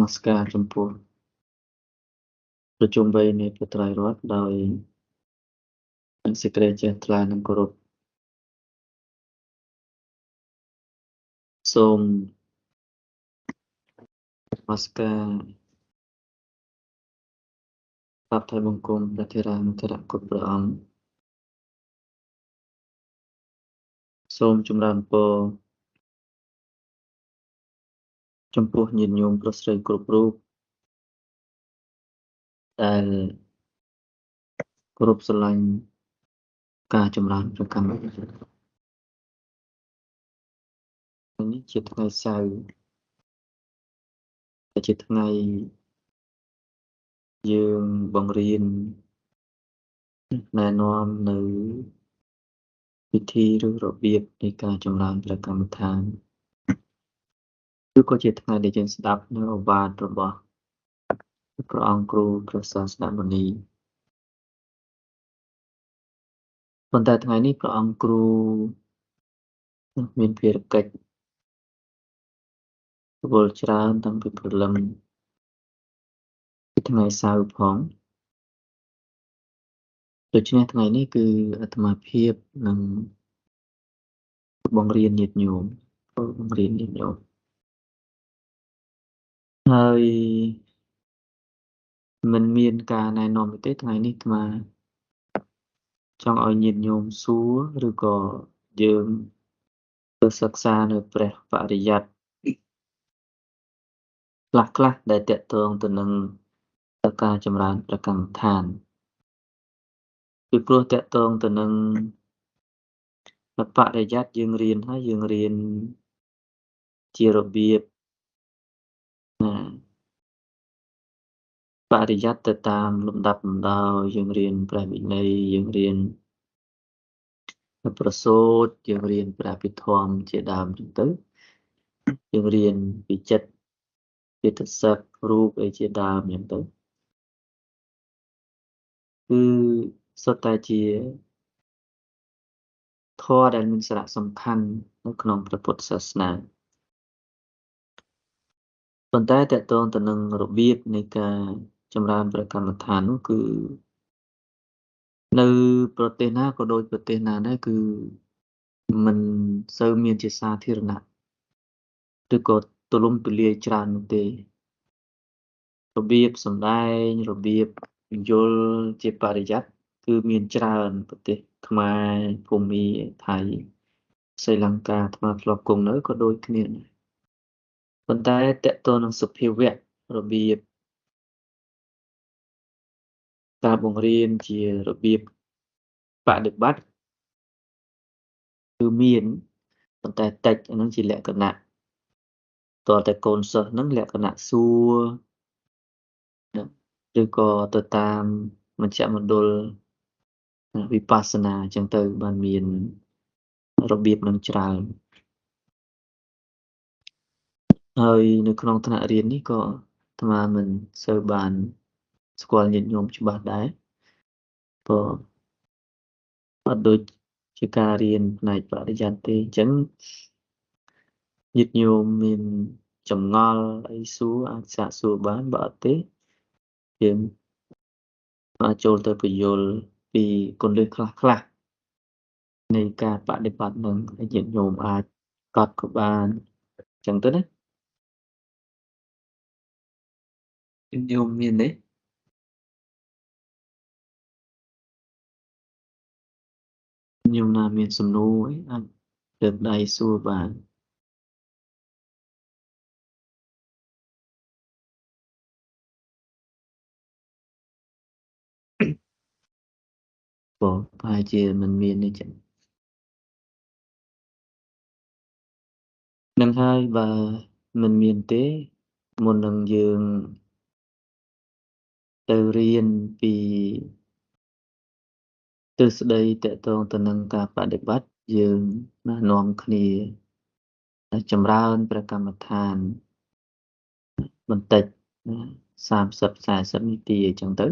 មស្ការចំពោះប្រជុំបីនៃព្រះត្រៃរតន៍ដោយសេចក្តីចេះថ្លានិងគោរពសូមនមស្ការប្រាប់ថ្វាយបង្គំព្រះថេរានុថេរៈគ្រប់ព្រះអង្គសូមចម្រើនពរចំពោះញាតិញោមប្រុសស្រីគ្រប់រូបដែលគោរពស្រឡាញ់ការចម្រើនព្រះកម្មនេះជាថ្ងៃសៅរ៍ជាថ្ងៃយើងបង្រៀនណែនាំនៅពិធីឬរបៀបនៃការចម្រើនព្រះកម្មដ្ឋានឬក៏ជាថ្ងៃដែលយើងស្ដាប់នៅឱវាទរបស់ព្រះអង្គគ្រូព្រះសាសនមុនីប៉ុន្តែថ្ងៃនេះព្រះអង្គគ្រូមានភារកិច្ចរវល់ច្រើនតាំងពីព្រលឹមពីថ្ងៃសៅរ៍ផងដូច្នេះថ្ងៃនេះគឺអាត្មាភាពនឹងបង្រៀនញាតិញោមបង្រៀនញាតិញោមហើយមិនមានការណែនាំទេថ្ងៃនេះអាត្មាចង់ឲ្យញាតិញោមសួរឬក៏យើងទៅសិក្សានៅព្រះបរិយត្តិខ្លះៗដែលតកតងទៅនឹងការចម្រើនព្រះកម្មដ្ឋានពីព្រោះតកតងទៅនឹងបរិយត្តិយើងរៀនហើយយើងរៀនជារបៀបណាបរិយត្តិទៅតាមលំដាប់លំដោយយើងរៀនព្រះវិន័យយើងរៀនប្រសូតយើងរៀនព្រះពិធម្មជាដើមចឹងទៅយើងរៀនពីចិត្តចេតសិករូបអីជាដើមចឹងទៅគឺសុទ្ធតែជាធម៌ដែលមានសារៈសំខាន់នៅក្នុងព្រះពុទ្ធសាសនាប៉ុន្តែតកតងទៅនឹងរបៀបនៃការចម្រើនព្រះកម្មដ្ឋាននោះគឺនៅប្រទេសណាក៏ដូចប្រទេសណាដែរគឺមិនសូវមានជាសាធារណៈឬក៏ទូលំទូលាយច្រើននោះទេរបៀបសម្ដែងរបៀបយល់ជាបរិយត្តិគឺមានច្រើនប្រទេសខ្មែរភូមាថៃស្រីលង្កាអាត្មាធ្លាប់គង់នៅក៏ដូចគ្នាដែរប៉ុន្តែតកតនឹងសភាវៈរបៀបការបង្រៀនជារបៀបបដិបត្តិគឺមានប៉ុន្តែតិចអានឹងជាលក្ខណៈតើតែកូនសិស្សហ្នឹងលក្ខណៈសួរឬក៏ទៅតាមមជ្ឈមណ្ឌលវិបស្សនាអញ្ចឹងទៅបានមានរបៀបនឹងច្រើនហើយនៅក្នុងថ្នាក់រៀននេះក៏អាត្មាមិនសូវបានស្គាល់ញាតិញោមច្បាស់ដែរព្រោះអត់ដូចជាការរៀនផ្នែកបរិយត្តិទេអញ្ចឹងញាតិញោមមានចម្ងល់អីសួរអាចសាកសួរបានបើអត់ទេយើងអាចចូលទៅពយល់ពីគន្លឹះខ្លះៗនៃការបដិបត្តិនឹងឲ្យញាតិញោមអាចកត់ក៏បានអញ្ចឹងទៅណាញាតិញោមមានទេញោមណាមានសំណួរអីអាចលើកដៃសួរបានបងប្រហែលជាមិនមានទេចឹងនឹងហើយបើមិនមានទេមុននឹងយើងទៅរៀនពីទិសដីតកតងទៅនឹងការបដិបត្តិយើងនាំគ្នាចម្រើនព្រះកម្មដ្ឋានបន្តិច30 40នាទីអញ្ចឹងទៅ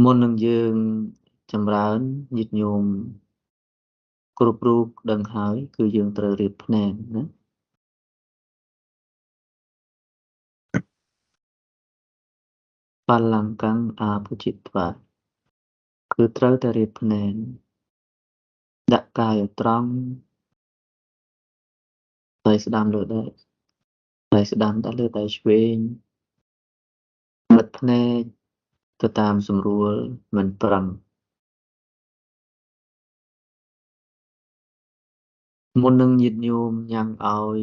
មុននឹងយើងចម្រើនញាតិញោមគ្រប់រូបដឹងហើយគឺយើងត្រូវរៀបភ្នែនណា បលង្កੰអាភុជិត្វាគឺត្រូវតែរៀបភ្នែនដាក់កាយឲ្យត្រង់ដៃស្ដាំលើដៃដៃស្ដាំដាក់លើដៃឆ្វេងបិទភ្នែកទៅតាមសម្រួលមិនប្រឹងមុននឹងញាតិញោមញ៉ាំងឲ្យ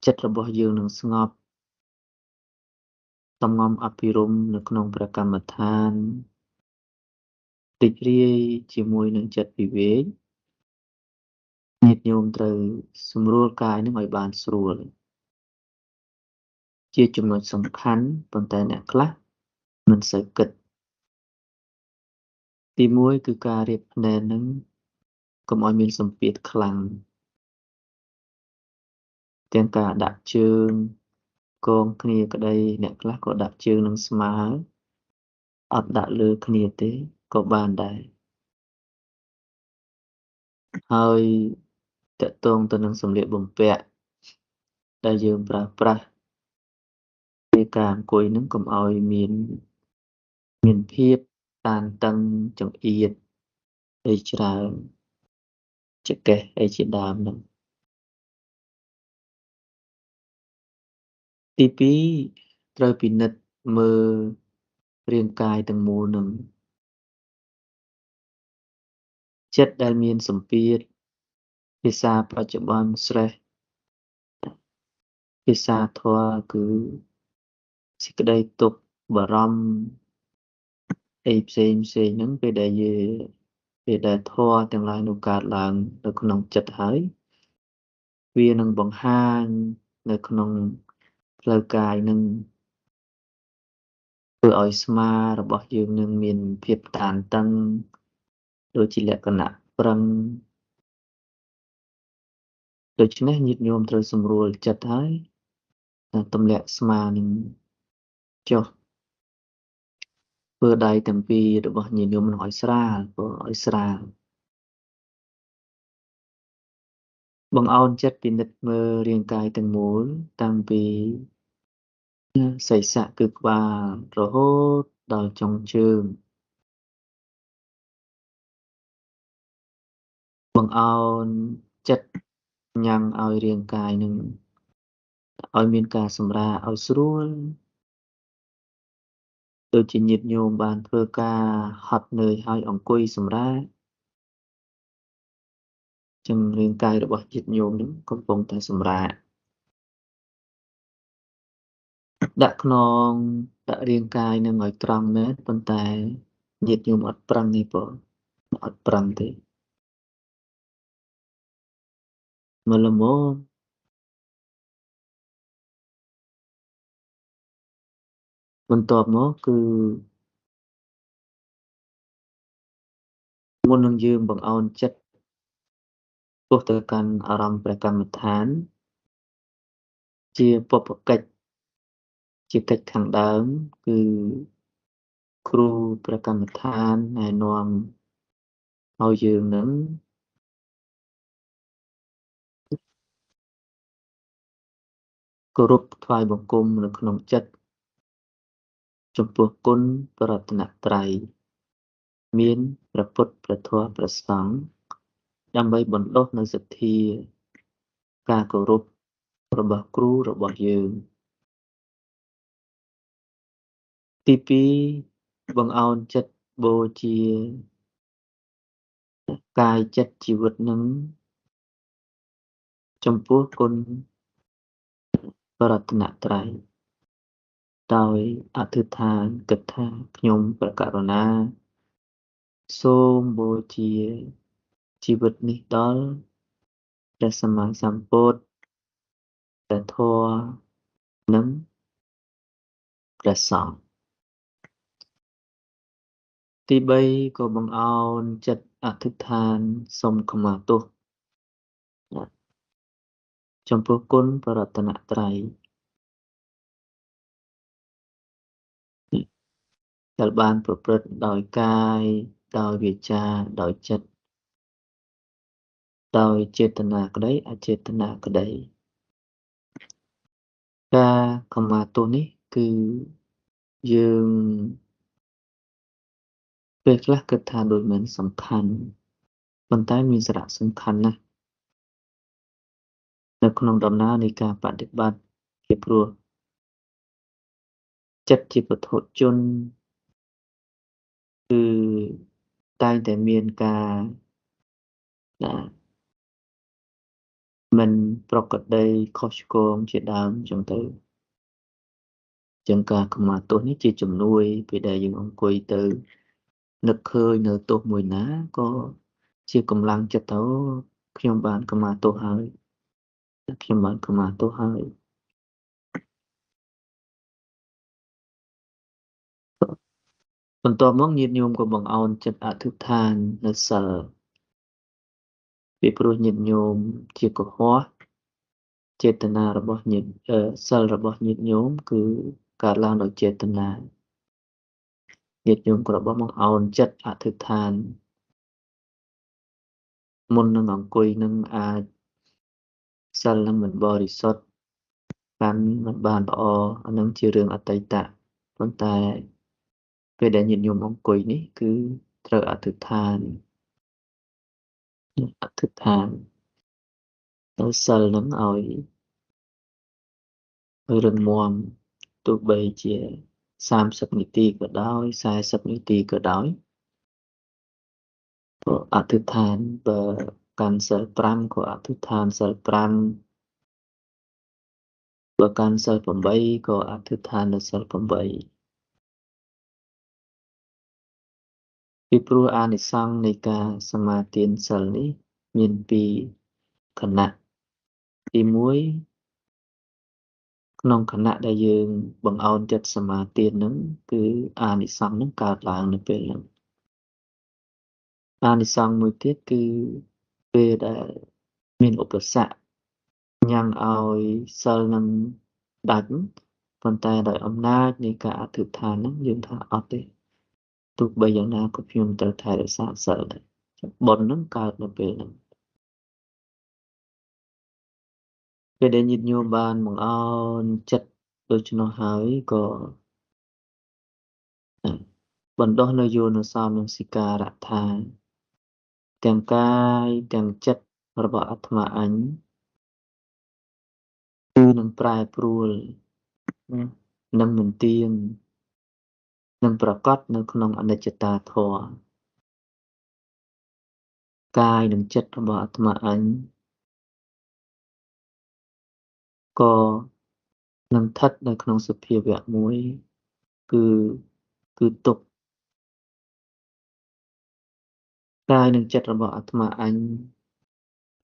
ចិត្តរបស់យើងនឹងស្ងប់សំងំអភិរមនៅក្នុងព្រះកម្មដ្ឋានរីករាយជាមួយនឹងចិត្តវិវេកញាតិញោមត្រូវសម្រួលកាយនឹងឲ្យបានស្រួលជាចំណុចសំខាន់ប៉ុន្តែអ្នកខ្លះមិនសូវគិតទី1គឺការរៀបភ្នែននឹងកុំឲ្យមានសម្ពាធខ្លាំងទាំងការដាក់ជើងកងគ្នាក្តីអ្នកខ្លះក៏ដាក់ជើងនឹងស្មើអត់ដាក់លើគ្នាទេក៏បានដែរហើយតកតងទៅនឹងសម្លៀកបំពាក់ដែលយើងប្រើប្រាស់ពេលការអង្គុយនឹងកុំឲ្យមានភាពតានតឹងចង្អៀតអីច្រើនចកេះអីជាដើមនឹងទី2ត្រូវពិនិត្យមើលរាងកាយទាំងមូលនឹងចិត្តដែលមានសម្ពាធភាសាបច្ចុប្បន្នស្រេះភាសាធម៌គឺសេចក្តីទុក្ខបារម្ភអីផ្សេងផ្សេងហ្នឹងពេលដែលធម៌ទាំងឡាយនោះកើតឡើងនៅក្នុងចិត្តហើយវានឹងបង្ហាញនៅក្នុងផ្លូវកាយនឹងធ្វើឲ្យស្មារបស់យើងនឹងមានភាពតានតឹងដូចជាលក្ខណៈប្រឹងដូច្នេះញាតិញោមត្រូវសម្រួលចិត្តហើយទម្លាក់ស្មានឹងចុះធ្វើដៃទាំងពីររបស់ញាតិញោមនឹងឲ្យស្រាលព្រោះឲ្យស្រាលបង្អោនចិត្តពិនិត្យមើលរាងកាយទាំងមូលតាំងពីศีរษะគឺក្បាលរហូតដល់ចុងជើងបង្អោនចិត្តញ៉ាំងឲ្យរាងកាយនឹងឲ្យមានការសម្រាកឲ្យស្រួលដូចជាញាតិញោមបានធ្វើការហត់នឿយហើយអង្គុយសម្រាកចឹងរាងកាយរបស់ញាតិញោមនឹងកំពុងតែសម្រាកដាក់ខ្នងដាក់រាងកាយនឹងឲ្យត្រង់មែនប៉ុន្តែញាតិញោមអត់ប្រឹងទេបងអត់ប្រឹងទេមកល្មមបន្ទាប់មកគឺមុននឹងយើងបង្អោនចិត្តពោះទៅកាន់អារម្មណ៍ព្រះកម្មដ្ឋានជាពពកិច្ចជាកិច្ចខាងដើមគឺគ្រូព្រះកម្មដ្ឋានណែនាំឲ្យយើងនឹងគោរពថ្វាយបង្គំនៅក្នុងចិត្តចំពោះគុណព្រះរតនត្រ័យមានព្រះពុទ្ធព្រះធម៌ព្រះសង្ឃដើម្បីបណ្ដុះនូវសទ្ធាការគោរពរបស់គ្រូរបស់យើងទី2បង្អោនចិត្តបូជាកាយចិត្តជីវិតនឹងចំពោះគុណព្រះរតនត្រ័យដោយអធិដ្ឋានគិតថាខ្ញុំព្រះករុណាសូមបូជាជីវិតនេះដល់ព្រះសម្មាសម្ពុទ្ធព្រះធម៌និងព្រះសង្ឃទី3ក៏បង្អោនចិត្តអធិដ្ឋានសូមខមាទោសចំពោះគុណព្រះរតនត្រ័យដែលបានប្រព្រឹត្តដោយកាយដោយវាចាដោយចិត្តដោយចេតនាក្តីអចេតនាក្តីការខមាទោសនេះគឺ យើងពេលខ្លះគិតថាដូចមិនសំខាន់ប៉ុន្តែមានសារៈសំខាន់ណាស់នៅក្នុងដំណើរនៃការបដិបត្តិពីព្រោះចិត្តជាពុទ្ធជនគឺតែងតែមានការណាមិនប្រក្រតីខុសឆ្គងជាដើមចឹងទៅចឹងការខមាទោសនេះជាជំនួយពេលដែលយើងអង្គុយទៅនឹកឃើញនៅទោសមួយណាក៏ជាកម្លាំងចិត្តទៅខ្ញុំបានខមាទោសហើយខ្ញុំបានខមាទោសហើយបន្ទាប់មកញាតិញោមក៏បង្អោនចិត្តអធិដ្ឋាននៅសិលពីព្រោះញាតិញោមជាកុហកចេតនារបស់ញាតិសិលរបស់ញាតិញោមគឺកើតឡើងដោយចេតនាញាតិញោមក៏របស់បង្អោនចិត្តអធិដ្ឋានមុននឹងអង្គុយនឹងអាចសិលនឹងមិនបរិសុទ្ធកាន់មិនបានល្អអានឹងជារឿងអតីតៈប៉ុន្តែពេលដែលញាតិញោមអង្គុយនេះគឺត្រូវអធិដ្ឋានអធិដ្ឋានទៅសិលនឹងឲ្យរឹងមាំទោះបីជា30នាទីក៏ដោយ40នាទីក៏ដោយក៏អធិដ្ឋានបើកាន់សិល5ក៏អធិដ្ឋានសិល5បើកាន់សិល8ក៏អធិដ្ឋាននៅសិល8ពីព្រោះអានិសង្សនៃការសមាទានសិលនេះមានពីរខណៈទី1ក្នុងខណៈដែលយើងបង្អោនចិត្តសមាទាននឹងគឺអានិសង្សនឹងកើតឡើងនៅពេលហ្នឹងអានិសង្សមួយទៀតគឺពេលដែលមានឧបសគ្គញ៉ាំងឲ្យសិលនឹងដាច់ប៉ុន្តែដោយអំណាចនៃការអធិដ្ឋានហ្នឹងយើងថាអត់ទេទោះបីយ៉ាងណាក៏ខ្ញុំត្រូវថែរក្សាសិលដែរបុណ្យនឹងកើតនៅពេលហ្នឹងពេលដែលញាតិញោមបានបង្អោនចិត្តដូច្នោះហើយក៏បណ្ដោះនៅយោនិសោមនសិការៈថាទាំងកាយទាំងចិត្តរបស់អាត្មាអញគឺនឹងប្រែប្រួលនឹងមិនទៀងនឹងប្រកបនៅក្នុងអនិច្ចតាធម៌កាយនិងចិត្តរបស់អាត្មាអញក៏នឹងស្ថិតនៅក្នុងសភាវៈមួយគឺទុក្ខកាយនិងចិត្តរបស់អាត្មាអញ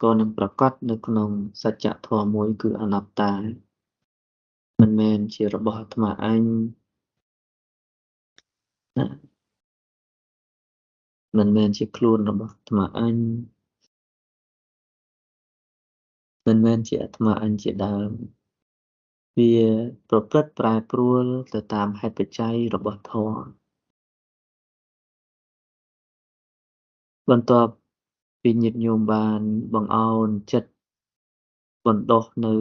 ក៏នឹងប្រកបនៅក្នុងសច្ចធម៌មួយគឺអនត្តាមិនមែនជារបស់អាត្មាអញណាមិនមែនជាខ្លួនរបស់អាត្មាអញមិនមែនជាអាត្មាអញជាដើមវាប្រព្រឹត្តប្រែប្រួលទៅតាមហេតុបច្ច័យរបស់ធម៌បន្ទាប់ពីញាតិញោមបានបង្អោនចិត្តបណ្ដោះនៅ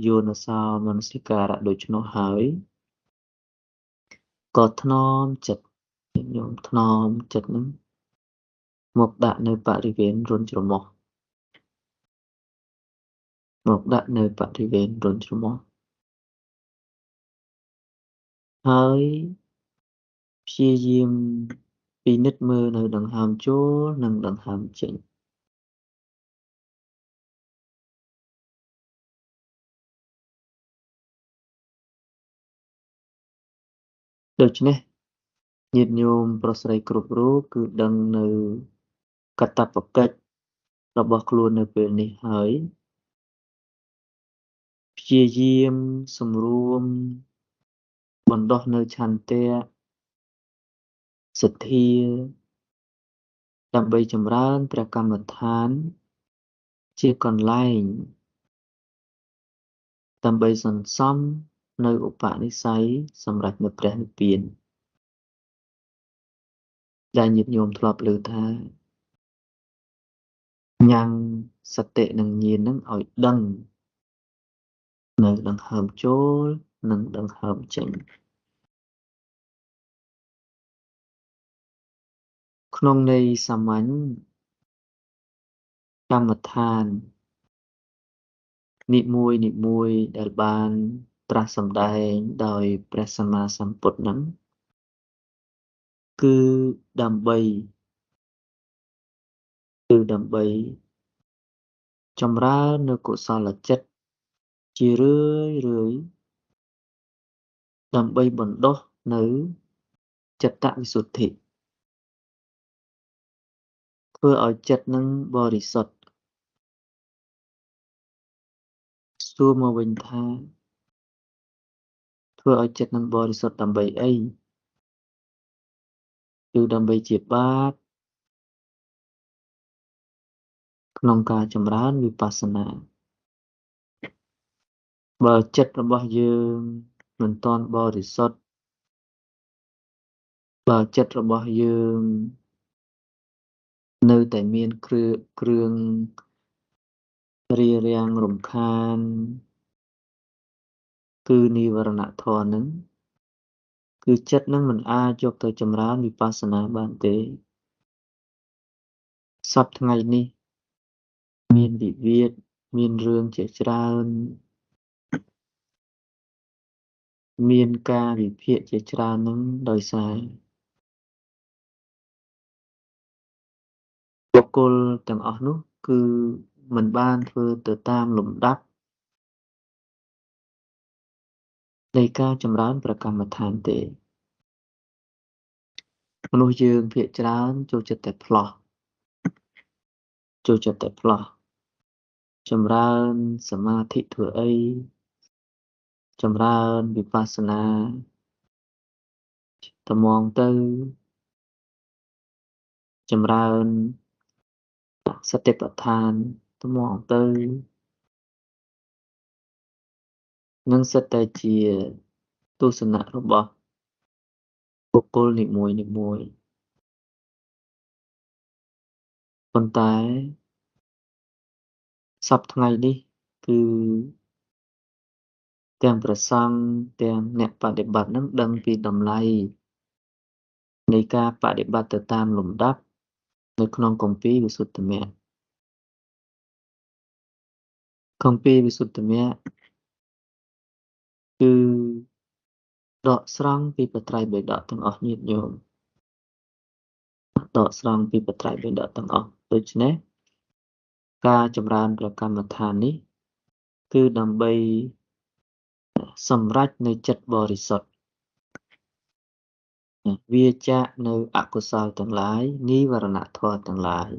យោនិសោមនសិការៈដូច្នោះហើយក៏ថ្នមចិត្តញាតិញោមថ្នមចិត្តនឹងមកដាក់នៅបរិវេណរុនច្រមុះមកដាក់នៅបរិវេណរុនច្រមុះហើយព្យាយាមពិនិត្យមើលនៅដង្ហើមចូលនិងដង្ហើមចេញដូច្នេះញាតិញោមប្រុសស្រីគ្រប់រូបគឺដឹងនៅកាតព្វកិច្ចរបស់ខ្លួននៅពេលនេះហើយព្យាយាមសម្រួមបណ្ដោះនៅឆន្ទៈសទ្ធាដើម្បីចម្រើនព្រះកម្មដ្ឋានជាកន្លែងដើម្បីសន្សំនៅឧបនិស្ស័យសម្រាប់នៅព្រះនិព្វានដែលញាតិញោមធ្លាប់លើថាញ៉ាំងសតិនិងញាណនឹងឲ្យដឹងនៅដង្ហើមចូលនិងដង្ហើមចេញ ក្នុងន័យសាមញ្ញកម្មដ្ឋាននីមួយៗដែលបានត្រាស់សម្ដែងដោយព្រះសម្មាសម្ពុទ្ធហ្នឹងគឺដើម្បីចម្រើននូវកុសលចិត្តជារឿយៗដើម្បីបណ្ដុះនៅចិត្តវិសុទ្ធិធ្វើឲ្យចិត្តនឹងបរិសុទ្ធសួរមកវិញថាធ្វើឲ្យចិត្តនឹងបរិសុទ្ធដើម្បីអីគឺដើម្បីជាបាតក្នុងការចម្រើនវិបស្សនាបើចិត្តរបស់យើងមិនទាន់បរិសុទ្ធបើចិត្តរបស់យើងនៅតែមានគ្រឿងរារាំងរំខានគឺនិវរណធម៌ហ្នឹងគឺចិត្តនឹងមិនអាចយកទៅចម្រើនវិបស្សនាបានទេសព្វថ្ងៃនេះមានវិវាទមានរឿងជាច្រើនមានការវិភាគជាច្រើននឹងដោយសារបុគ្គលទាំងអស់នោះគឺមិនបានធ្វើទៅតាមលំដាប់នៃការចម្រើនព្រះកម្មដ្ឋានទេមនុស្សយើងភាគច្រើនចូលចិត្តតែផ្លោះចម្រើនសមាធិធ្វើអីចម្រើនវិបស្សនាត្មងទៅចម្រើនសតិប្បដ្ឋានត្មងទៅនឹងសិតតែជាទស្សនៈរបស់បុគ្គលនីមួយៗប៉ុន្តែសព្វថ្ងៃនេះគឺទាំងព្រះសង្ឃទាំងអ្នកបដិបត្តិនឹងដឹងពីតម្លៃនៃការបដិបត្តិទៅតាមលំដាប់នៅក្នុងគម្ពីរវិសុទ្ធិមគ្គគម្ពីរវិសុទ្ធិមគ្គគឺដកស្រង់ពីបត្រៃបិដកទាំងអស់ញាតិញោមដកស្រង់ពីបត្រៃបិដកទាំងអស់ដូច្នេះការចម្រើនព្រះកម្មដ្ឋាននេះគឺដើម្បីសម្រេចនៅចិត្តបរិសុទ្ធវាចាកនៅអកុសលទាំងឡាយនិវរណធម៌ទាំងឡាយ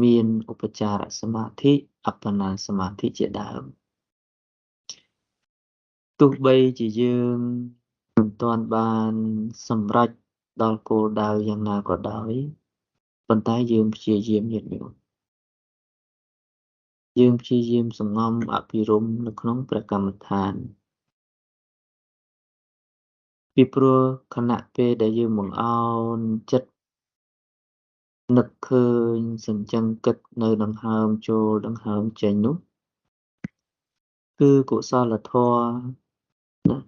មានឧបចារសមាធិអបណាសមាធិជាដើមទោះបីជាយើងមិនទាន់បានសម្រេចដល់គោលដៅយ៉ាងណាក៏ដោយប៉ុន្តែយើងព្យាយាមញាតិញោមយើងព្យាយាមសង្ងំអភិរមនៅក្នុងព្រះកម្មដ្ឋានពីព្រោះខណៈពេលដែលយើងបង្អោនចិត្តនឹកឃើញសញ្ជឹងគិតនៅដង្ហើមចូលដង្ហើមចេញនោះគឺកុសលធម៌ណា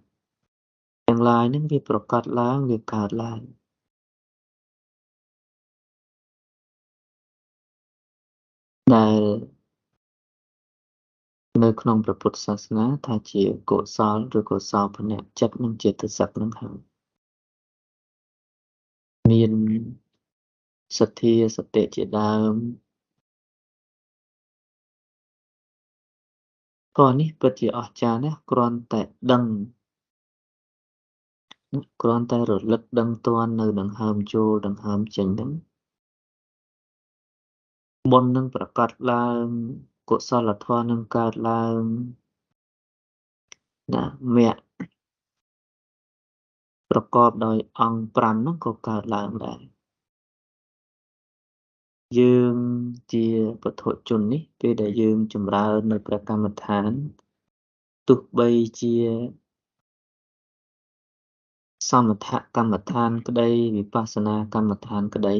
ទាំងឡាយនឹងវាប្រកាសឡើងវាកើតឡើងដែលនៅក្នុងព្រះពុទ្ធសាសនាថាជាកុសលឬកុសលភនៈចិត្តនិងចេតសិកនឹងហើយមានសទ្ធាសតិជាដើមក៏នេះពិតជាអស្ចារ្យណាស់គ្រាន់តែដឹងគ្រាន់តែរលឹកដឹងទាន់នៅដង្ហើមចូលដង្ហើមចេញហ្នឹងបុណ្យនឹងប្រកាសឡើងកុសលធម៌នឹងកើតឡើងណាមគ្គប្រកបដោយអង្គ5ហ្នឹងក៏កើតឡើងដែរយើងជាពុទ្ធជននេះពេលដែលយើងចម្រើននៅព្រះកម្មដ្ឋានទោះបីជាសមថកម្មដ្ឋានក្តីវិបស្សនាកម្មដ្ឋានក្តី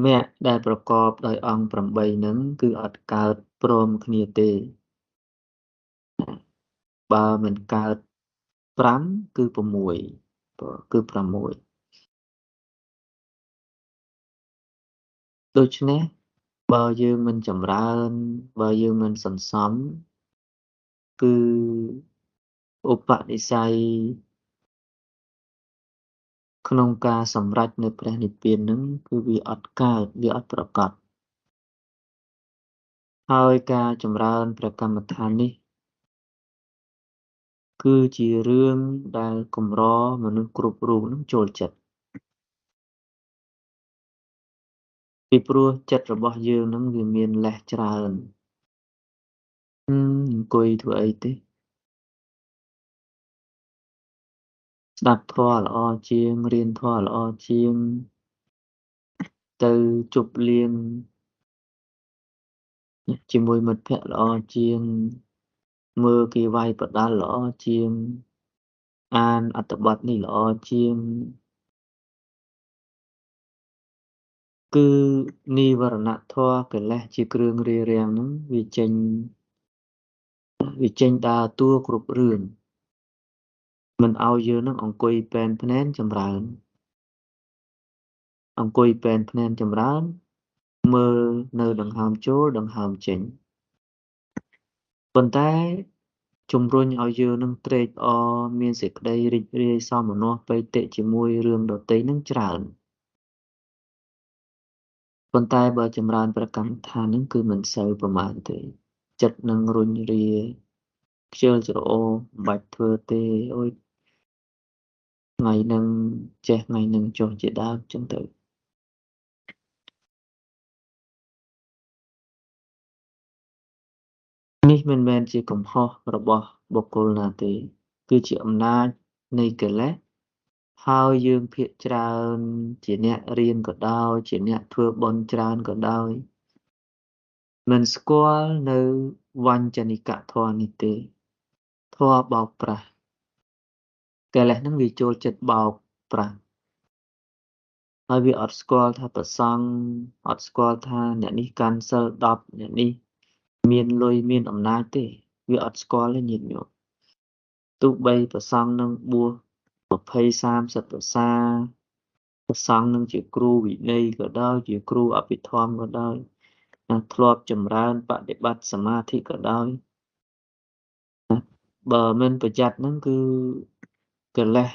មគ្គដែលប្រកបដោយអង្គ8ហ្នឹងគឺអត់កើតព្រមគ្នាទេបើមិនកើត5គឺ6 គឺ6ដូច្នេះបើយើងមិនចម្រើនបើយើងមិនសន្សំគឺឧបនិស្ស័យក្នុងការសម្រេចនៅព្រះនិព្វាននឹងគឺវាអត់កើតវាអត់ប្រកបហើយការចម្រើនព្រះកម្មដ្ឋាននេះគឺជារឿងដែលកម្រមនុស្សគ្រប់រូបនឹងចូលចិត្តពីព្រោះចិត្តរបស់យើងនឹងវាមានលេសច្រើនអង្គុយធ្វើអីទេស្ដាប់ធម៌ល្អជាងរៀនធម៌ល្អជាងទៅជប់លៀងជាមួយមិត្តភក្តិល្អជាងមើលគេវាយប្រដាល់ល្អជាងអានអត្ថបទនេះល្អជាងគឺនិវរណធម៌កិលេសជាគ្រឿងរារាំងហ្នឹងវាចេញដើរតួគ្រប់រឿងមិនឲ្យយើងនឹងអង្គុយពែនភ្នែនចម្រើនអង្គុយពែនភ្នែនចម្រើនមើលនៅដង្ហើមចូលដង្ហើមចេញប៉ុន្តែជំរុញឲ្យយើងនឹងត្រេកអរមានសេចក្តីរីករាយសោមនស្សបិតិជាមួយរឿងដទៃនឹងច្រើនប៉ុន្តែបើចម្រើនព្រះកម្មដ្ឋាននឹងគឺមិនសូវប្រមាណទេចិត្តនឹងរុញរាខ្ជិលច្រអូសមិនបាច់ធ្វើទេអូយថ្ងៃនឹងចេះថ្ងៃនឹងចុះជាដើមចឹងទៅនេះមិនមែនជាកំហុសរបស់បុគ្គលណាទេគឺជាអំណាចនៃកិលេសហើយយើងភាគច្រើនជាអ្នករៀនក៏ដោយជាអ្នកធ្វើបុណ្យច្រើនក៏ដោយមិនស្គាល់នៅវញ្ចនិកធម៌នេះទេធម៌បោកប្រាស់កិលេសហ្នឹងវាចូលចិត្តបោកប្រាស់ហើយវាអត់ស្គាល់ថាប្រសង់អត់ស្គាល់ថាអ្នកនេះកាន់សិល10អ្នកនេះមានលុយមានអំណាចទេវាអត់ស្គាល់ទេញាតិញោមទោះបីប្រសង់នឹងបួស20 30ប្រសាប្រសង់នឹងជាគ្រូវិន័យក៏ដោយជាគ្រូអភិធម្មក៏ដោយណាធ្លាប់ចម្រើនបដិបត្តិសមាធិក៏ដោយបើមិនប្រយ័ត្នហ្នឹងគឺកិលេស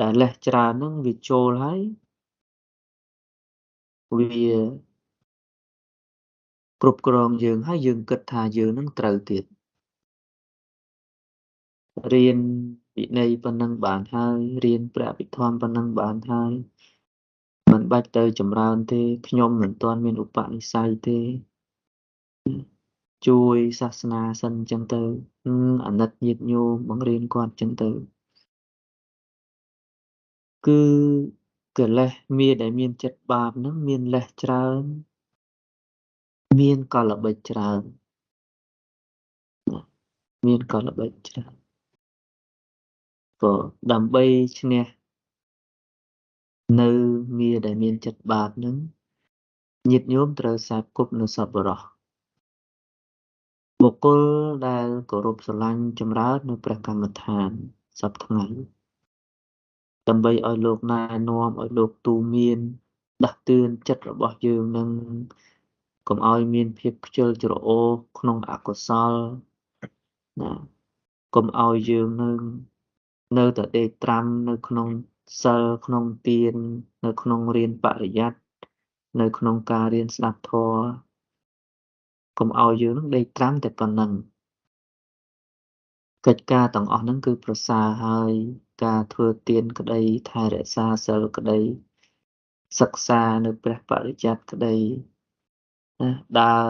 ដែលលេសច្រើនហ្នឹងវាចូលហើយវាគ្រប់គ្រងយើងហើយយើងគិតថាយើងនឹងត្រូវទៀតរៀនវិន័យប៉ុណ្ណឹងបានហើយរៀនព្រះអភិធម្មប៉ុណ្ណឹងបានហើយមិនបាច់ទៅចម្រើនទេខ្ញុំមិនទាន់មានឧបនិស្ស័យទេជួយសាសនាសិនអញ្ចឹងទៅអាណិតញាតិញោមបង្រៀនគាត់អញ្ចឹងទៅគឺកិលេសមានដែលមានចិត្តបាបហ្នឹងមានលេសច្រើនមានកលបិចច្រើនមានកលបិចច្រើនក៏ដើម្បីឈ្នះនៅមានដែលមានចិត្តបាបហ្នឹងញាតិញោមត្រូវសាបគប់នៅសប្បុរសបុគ្គលដែលគោរពស្រឡាញ់ចម្រើននៅព្រះកម្មដ្ឋានសព្វថ្ងៃដើម្បីឲ្យលោកណែនាំឲ្យលោកទូមានដាស់តឿនចិត្តរបស់យើងនឹងកុំឲ្យមានភាពខ្ជិលច្រអូសក្នុងអកុសលណាកុំឲ្យយើងនឹងនៅតែដេកត្រាំនៅក្នុងសិលក្នុងទាននៅក្នុងរៀនបរិយ័ត្តិនៅក្នុងការរៀនស្ដាប់ធម៌កុំឲ្យយើងនឹងដេកត្រាំតែប៉ុណ្ណឹងកិច្ចការទាំងអស់ហ្នឹងគឺប្រសើរហើយការធ្វើទានក្តីថែរក្សាសិលក្តីសិក្សានៅព្រះបរិយ័ត្តិក្តីណាដើរ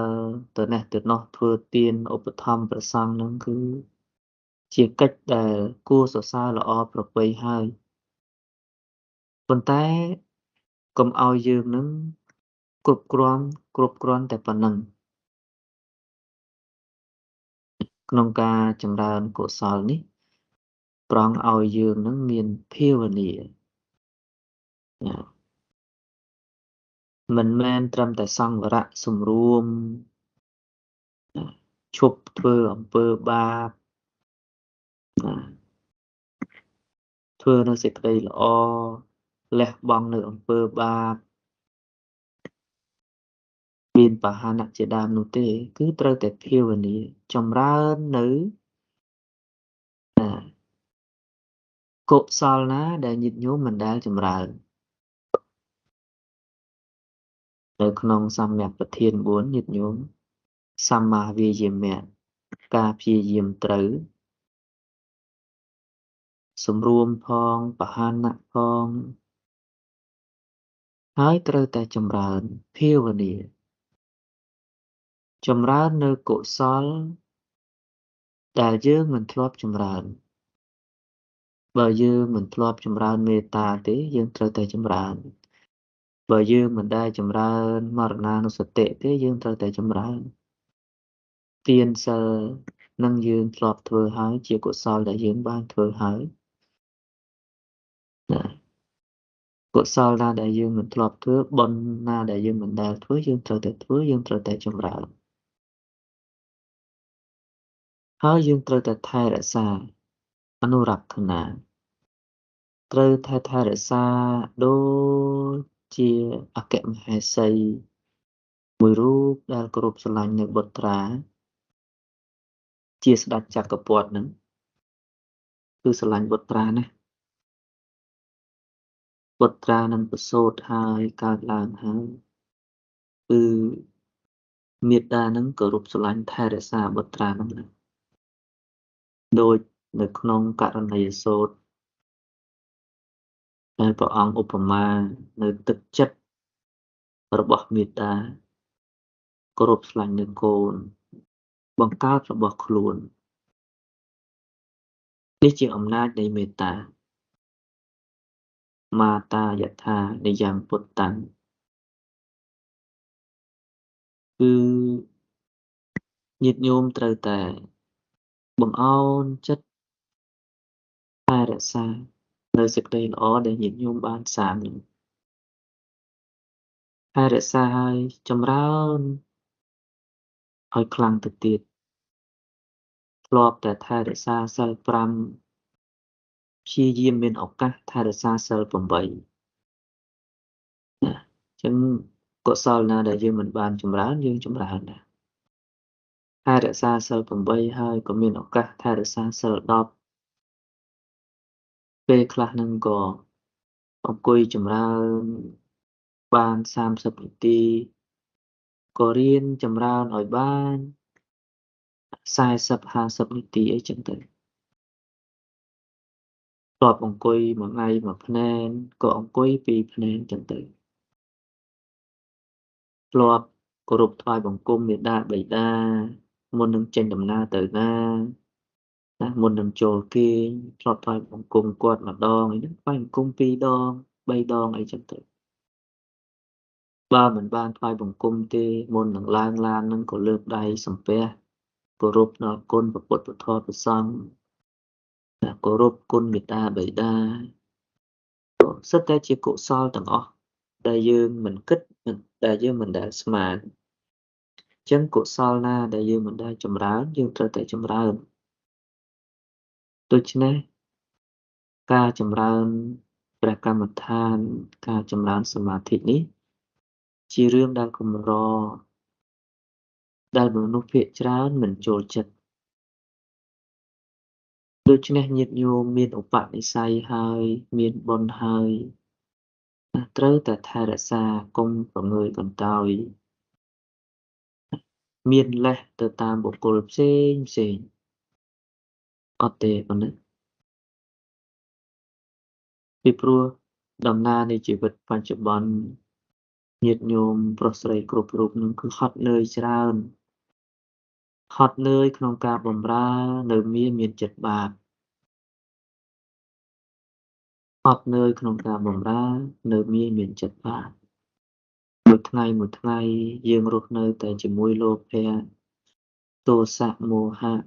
ទៅនេះទៅនោះធ្វើទានឧបត្ថម្ភព្រះសង្ឃហ្នឹងគឺជាកិច្ចដែលគួរសរសើរល្អប្រពៃហើយប៉ុន្តែកុំឲ្យយើងនឹងគ្រប់គ្រាន់តែប៉ុណ្ណឹងក្នុងការចម្រើនកុសលនេះប្រងឲ្យយើងនឹងមានភាវនាមិនមែនត្រឹមតែសង្វរៈសម្រួមឈប់ធ្វើអំពើបាប ធ្វើនៅសេចក្តីល្អលះបង់នៅអំពើបាបមានបហានៈជាដើមនោះទេគឺត្រូវតែភាវនាចម្រើននៅកុសលណាដែលញាតិញោមមិនដែលចម្រើននៅក្នុងសម្មាប្រធាន4ញាតិញោមសម្មាវាយាមៈការព្យាយាមត្រូវសម្រួមផងបហានៈផងហើយត្រូវតែចម្រើនភាវនាចម្រើននៅកុសលដែលយើងមិនធ្លាប់ចម្រើនបើយើងមិនធ្លាប់ចម្រើនមេត្តាទេយើងត្រូវតែចម្រើនបើយើងមិនដែលចម្រើនមរណានុសតិទេយើងត្រូវតែចម្រើនទានសិលនឹងយើងធ្លាប់ធ្វើហើយជាកុសលដែលយើងបានធ្វើហើយណាកុសលណាដែលយើងមិនធ្លាប់ធ្វើបុណ្យណាដែលយើងមិនដែលធ្វើយើងត្រូវតែធ្វើយើងត្រូវតែចម្រើនហើយយើងត្រូវតែថែរក្សាអនុរក្ខណាត្រូវថែរក្សាដូចជាអគ្គមហេសីមួយរូបដែលគោរពស្រឡាញ់នៅបុត្រាជាស្ដេចចក្រពត្តិនឹងគឺស្រឡាញ់បុត្រាណាស់បុត្រានឹងប្រសូតហើយកើតឡើងហើយគឺមេត្តានឹងគោរពស្រឡាញ់ថែរក្សាបុត្រានឹងណាដូចនៅក្នុងករណីយសូត្រដែលព្រះអង្គឧបមានៅទឹកចិត្តរបស់មេត្តាគោរពស្រឡាញ់នៅកូនបង្កើតរបស់ខ្លួននេះជាអំណាចនៃមេត្តាមាតាយថានិយ៉ាងពុទ្ធតាំងគឺញាតិញោមត្រូវតែបង្អោនចិត្តថែរក្សានៅសេចក្តីល្អដែលញាតិញោមបានសាងនឹងថែរក្សាឲ្យចម្រើនឲ្យខ្លាំងទៅទៀតធ្លាប់តែថែរក្សាសិល5ព្យាយាមមានឱកាសថែរក្សាសិល8ណាអញ្ចឹងកុសលណាដែលយើងមិនបានចម្រើនយើងចម្រើនណាថែរក្សាសិល8ហើយក៏មានឱកាសថែរក្សាសិល10ពេលខ្លះនឹងក៏អង្គុយចម្រើនបាន30នាទីក៏រៀនចម្រើនឲ្យបាន40 50នាទីអីចឹងទៅធ្លាប់អង្គុយមួយថ្ងៃមួយភ្នែនក៏អង្គុយពីរភ្នែនចឹងទៅធ្លាប់គោរពថ្វាយបង្គំមេដាបិតាមុននឹងចេញដំណើរទៅណាណាមុននឹងចូលគេងធ្លាប់ថ្វាយបង្គំគាត់ម្ដងអីហ្នឹងថ្វាយបង្គំ2ដង3ដងអីចឹងទៅបើមិនបានថ្វាយបង្គំទេមុននឹងឡើងឡាននឹងក៏លើកដៃសំពះគោរពដល់គុណព្រះពុទ្ធព្រះធម៌ព្រះសង្ឃគោរពគុណមេត្តាបិតាសុទ្ធតែជាកុសលទាំងអស់ដែលយើងមិនគិតដែលយើងមិនដែលស្មានអញ្ចឹងកុសលណាដែលយើងមិនដែលចម្រើនយើងត្រូវតែចម្រើនដូច្នេះការចម្រើនព្រះកម្មដ្ឋានការចម្រើនសមាធិនេះជារឿងដែលកម្រដែលមនុស្សភាគច្រើនមិនចូលចិត្តដូច្នេះញាតិញោមមានឧបនិស្ស័យហើយមានបុណ្យហើយត្រូវតែថែរក្សាកុំប្រងើយកន្តើយមានលេសទៅតាមបុគ្គលផ្សេងផ្សេងអត់ទេប៉ុណ្ណាពីព្រោះដំណើរនៃជីវិតបច្ចុប្បន្នញាតិញោមប្រុសស្រីគ្រប់រូបនឹងគឺហត់នឿយច្រើនហត់នឿយក្នុងការបម្រើនៅមានចិត្តបាបហត់នឿយក្នុងការបម្រើនៅមានចិត្តបាបមួយថ្ងៃមួយថ្ងៃយើងរស់នៅតែជាមួយលោភៈទោសៈមោហៈ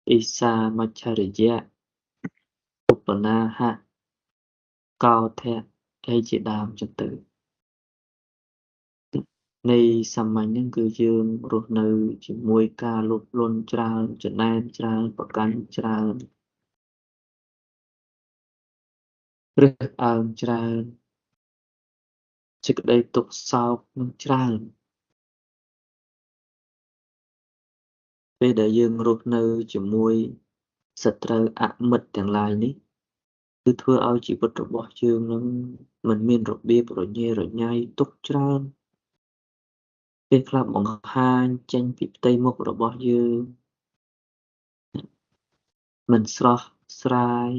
អ៊ីសាមច្ឆរិយៈឧបនាហៈកោធៈអីជាដើមចឹងទៅនៃសាមញ្ញហ្នឹងគឺយើងរស់នៅជាមួយការលោភលន់ច្រើនចំណែនច្រើនប្រកាន់ច្រើន រើសអើងច្រើនសេចក្តីទុក្ខសោកនឹងច្រើនពេលដែលយើងរស់នៅជាមួយសត្រូវអមិត្តទាំងឡាយនេះគឺធ្វើឲ្យជីវិតរបស់យើងនឹងមិនមានរបៀបរញ៉េរញ៉ៃទុក្ខច្រើនពេលខ្លះបង្ហាញចេញពីផ្ទៃមុខរបស់យើងមិនស្រស់ស្រាយ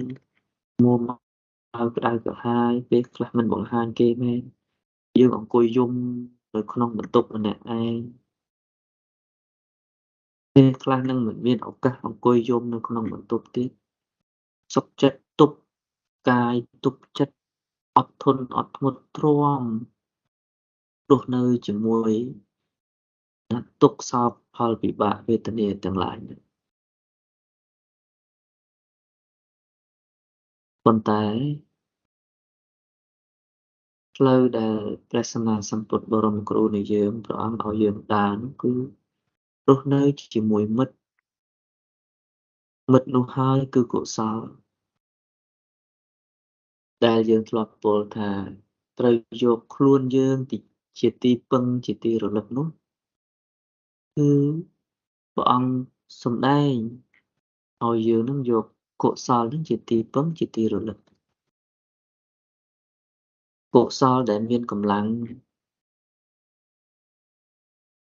មួម៉ៅក្តៅក្រហាយពេលខ្លះមិនបង្ហាញគេមែនយើងអង្គុយយំនៅក្នុងបន្ទប់ម្នាក់ឯងពេលខ្លះនឹងមិនមានឱកាសអង្គុយយំនៅក្នុងបន្ទប់ទៀតសុខចិត្តទប់កាយទប់ចិត្តអត់ធន់អត់ធ្មត់ទ្រាំរស់នៅជាមួយទុក្ខសោកផលវិបាកវេទនាទាំងឡាយនេះប៉ុន្តែផ្លូវដែលព្រះសម្មាសម្ពុទ្ធបរមគ្រូនៃយើងព្រះអង្គឲ្យយើងដើរគឺរស់នៅជាមួយមិត្តមិត្តនោះហើយគឺកុសលដែលយើងធ្លាប់ពោលថាត្រូវយកខ្លួនយើងជាទីពឹងជាទីរលឹកនោះគឺព្រះអង្គសម្ដែងឲ្យយើងនឹងយកកុសលនឹងជាទីពឹងជាទីរលឹកកុសលដែលមានកម្លាំង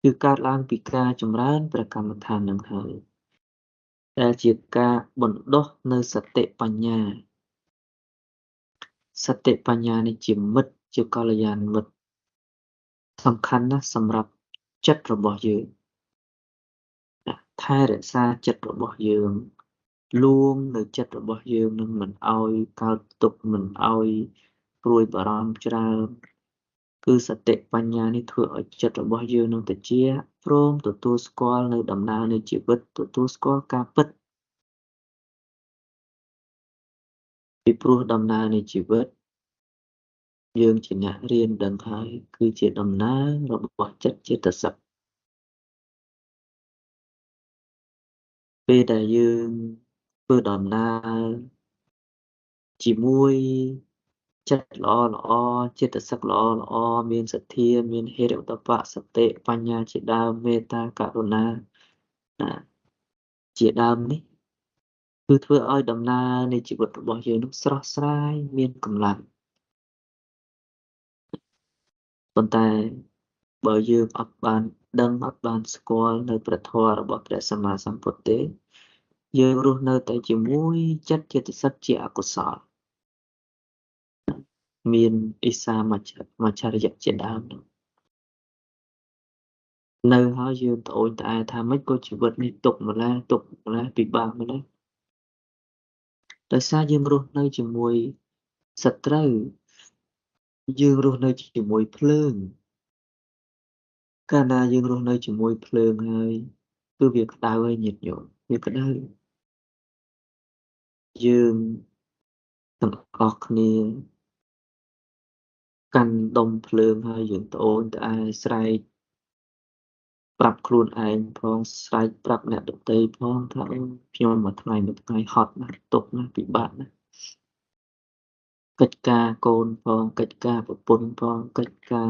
គឺកើតឡើងពីការចម្រើនព្រះកម្មដ្ឋាននឹងហើយដែលជាការបណ្ដុះនៅសតិបញ្ញាសតិបញ្ញានេះជាមិត្តជាកល្យាណមិត្តសំខាន់ណាស់សម្រាប់ចិត្តរបស់យើងថែរក្សាចិត្តរបស់យើងលួងនៅចិត្តរបស់យើងនឹងមិនឲ្យកើតទុក្ខមិនឲ្យព្រួយបារម្ភច្រើនគឺសតិបញ្ញានេះធ្វើឲ្យចិត្តរបស់យើងនឹងតិចព្រមទទួលស្គាល់នៅដំណើរនៃជីវិតទទួលស្គាល់ការពិតពីព្រោះដំណើរនៃជីវិតយើងជាអ្នករៀនដឹងហើយគឺជាដំណើររបស់ចិត្តចេតសិកពេលដែលយើងធ្វើដំណើរជាមួយចិត្តល្អល្អចេតសិកល្អល្អមានសទ្ធាមានហិរិឧត្តបៈសតិបញ្ញាជាដើមមេត្តាករុណាជាដើមនេះគឺធ្វើឲ្យដំណើរនៃជីវិតរបស់យើងនឹងស្រស់ស្រាយមានកម្លាំងប៉ុន្តែបើយើងអត់បានដឹងអត់បានស្គាល់នៅព្រះធម៌របស់ព្រះសម្មាសម្ពុទ្ធទេយើងរស់នៅតែជាមួយចិត្តចេតសិកជាអកុសលមានអិសាមច្ឆរិយៈជាដើមនោះនៅហើយយើងត្អូញត្អែថាម៉េចក៏ជីវិតនេះទុក្ខម្ល៉េះទុក្ខម្ល៉េះពិបាកម្ល៉េះដោយសារយើងរស់នៅជាមួយសត្រូវយើងរស់នៅជាមួយភ្លើងកាលណាយើងរស់នៅជាមួយភ្លើងហើយគឺវាក្តៅហើយញាតិញោមវាក្តៅយើងទាំងអស់គ្នាកាន់ដុំភ្លើងហើយយើងត្អូញត្អែស្រែកប្រាប់ខ្លួនឯងផងស្រែកប្រាប់អ្នកដទៃផងថាអូខ្ញុំមួយថ្ងៃមួយថ្ងៃហត់ណាស់ទុក្ខណាស់ពិបាកណាស់កិច្ចការកូនផងកិច្ចការប្រពន្ធផងកិច្ចការ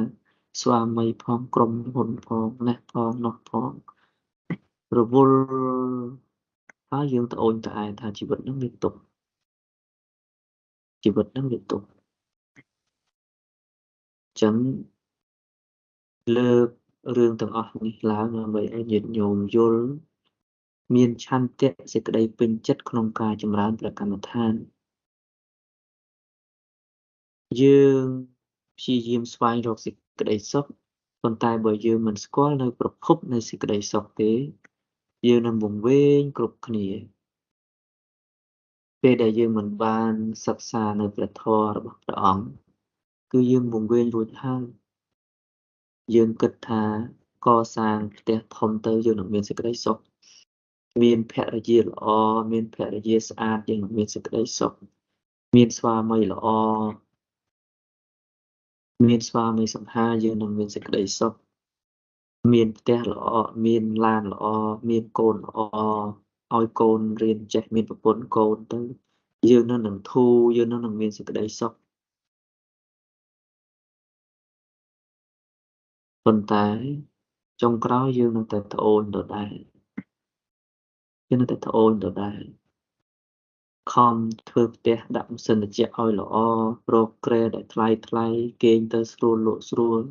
ស្វាមីផងក្រុមហ៊ុនផងនេះផងនោះផងរវល់ហើយយើងត្អូញត្អែថាជីវិតនឹងវាទុក្ខជីវិតនឹងវាទុក្ខចឹងលើករឿងទាំងអស់នេះឡើងដើម្បីឲ្យញាតិញោមយល់មានឆន្ទៈសេចក្តីពេញចិត្តក្នុងការចម្រើនព្រះកម្មដ្ឋានយើងព្យាយាមស្វែងរកសេចក្តីសុខប៉ុន្តែបើយើងមិនស្គាល់នៅប្រភពនៃសេចក្តីសុខទេយើងនឹងវង្វេងគ្រប់គ្នាពេលដែលយើងមិនបានសិក្សានៅព្រះធម៌របស់ព្រះអង្គគឺយើងវង្វេងរួចហើយយើងគិតថាកសាងផ្ទះធំទៅយើងនឹងមានសេចក្តីសុខមានភរិយាល្អមានភរិយាស្អាតយើងនឹងមានសេចក្តីសុខមានស្វាមីល្អមានស្វាមីសង្ហាយើងនឹងមានសេចក្តីសុខមានផ្ទះល្អមានឡានល្អមានកូនល្អឲ្យកូនរៀនចេះមានប្រពន្ធកូនទៅ យើងនៅនឹងធូរយើងនៅនឹងមានសេចក្តីសុខប៉ុន្តែចុងក្រោយយើងនៅតែត្អូញដដែលយើងនៅតែត្អូញដដែលខំធ្វើផ្ទះដាក់ម៉ាស៊ីនត្រជាក់ឲ្យល្អរកគ្រែដែលថ្លៃថ្លៃគេងទៅស្រួលលក់ស្រួល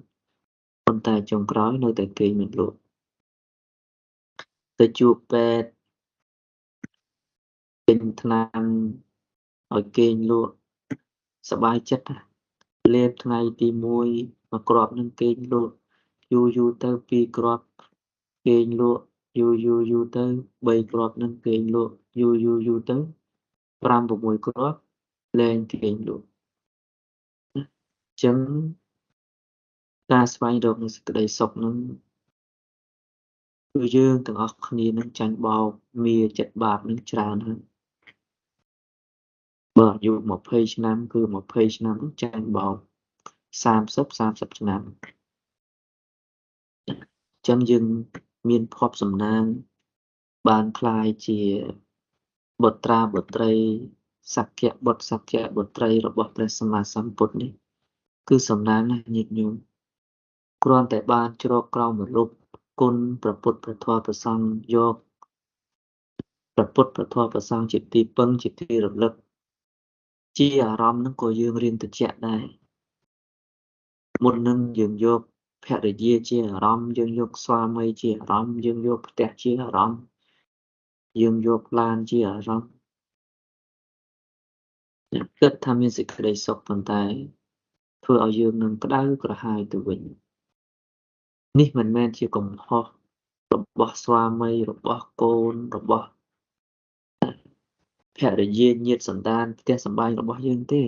ប៉ុន្តែចុងក្រោយនៅតែគេងមិនលក់ទៅជួបពេទ្យទិញថ្នាំឲ្យគេងលក់សប្បាយចិត្តណាលេបថ្ងៃទី1មួយគ្រាប់នឹងគេងលក់យូរយូរទៅ2គ្រាប់គេងលក់យូរយូរយូរទៅ3គ្រាប់នឹងគេងលក់យូរយូរយូរទៅ5 6គ្រាប់លែងគេងលក់អញ្ចឹងការស្វែងរកនូវសេចក្តីសុខនឹងគឺយើងទាំងអស់គ្នានឹងចាញ់បោកមាចិត្តបាបនឹងច្រើនហើយបើអាយុ20ឆ្នាំគឺ20ឆ្នាំនឹងចាញ់បោក30 30ឆ្នាំអញ្ចឹងយើងមានភ័ព្វសំណាងបានក្លាយជាបុត្រាបុត្រីសក្យបុត្រសក្យបុត្រីរបស់ព្រះសម្មាសម្ពុទ្ធនេះគឺសំណាងណាស់ញាតិញោមគ្រាន់តែបានជ្រកក្រោមម្លប់គុណព្រះពុទ្ធព្រះធម៌ព្រះសង្ឃយកព្រះពុទ្ធព្រះធម៌ព្រះសង្ឃជាទីពឹងជាទីរលឹកជាអារម្មណ៍នឹងក៏យើងរៀនត្រជាក់ដែរមុននឹងយើងយកភរិយាជាអារម្មណ៍យើងយកស្វាមីជាអារម្មណ៍យើងយកផ្ទះជាអារម្មណ៍យើងយកឡានជាអារម្មណ៍គិតថាមានសេចក្តីសុខប៉ុន្តែធ្វើឲ្យយើងនឹងក្តៅក្រហាយទៅវិញនេះមិនមែនជាកំហុសរបស់ស្វាមីរបស់កូនរបស់ភរិយាញាតិសន្តានផ្ទះសម្បែងរបស់យើងទេ